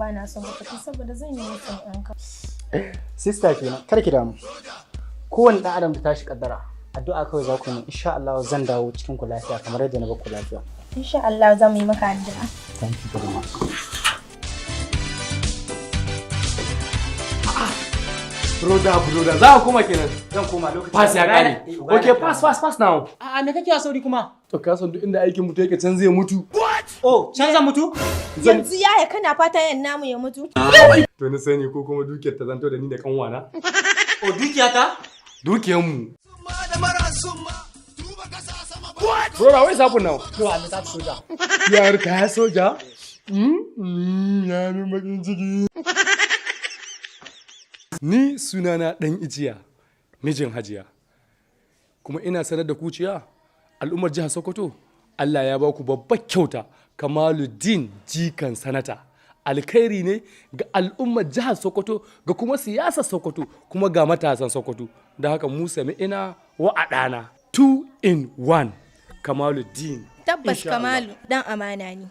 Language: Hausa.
ba na son ka tafi saboda zan yi mutum ɗinka. Sister kenan, kar ki damu. Kowane ɗan adam da tashi kaddara. Addu'a kawai za ku yi, insha Allah zan dawo cikin ku lafiya kamar yadda na bar ku lafiya. Insha Allah za mu yi maka addu'a. Thank you very much. Broda, broda, za ka koma kenan. Zan koma lokacin. Pass ya kare. Okay, pass, pass, pass now. A'a, me kake a sauri kuma? To ka san duk inda aikin mutu yake, can zai mutu. Oh, can zan mutu? Yanzu yaya, kana fatan yan namu ya mutu? To ni sani ko kuma dukiyar ta zanto da ni da kanwana. Oh, dukiyata? Dukiyar mu. Broda, wai happen now? To, I'm not soja. Yar ka soja? Ya min bakin ciki. Ni sunana Dan Ijiya, mijin Hajiya. Kuma ina sanar da ku cewa al'ummar jihar Sokoto, Allah ya ba ku babbar kyauta, Kamaluddin jikan sanata. Alkhairi ne ga al'ummar jihar Sokoto, ga kuma siyasar Sokoto, kuma ga matasan Sokoto. Da haka mu sami ina wa a ɗana. Two in one. Kamaluddin. Tabbas. Insha Allah. Kamalu dan amana ne.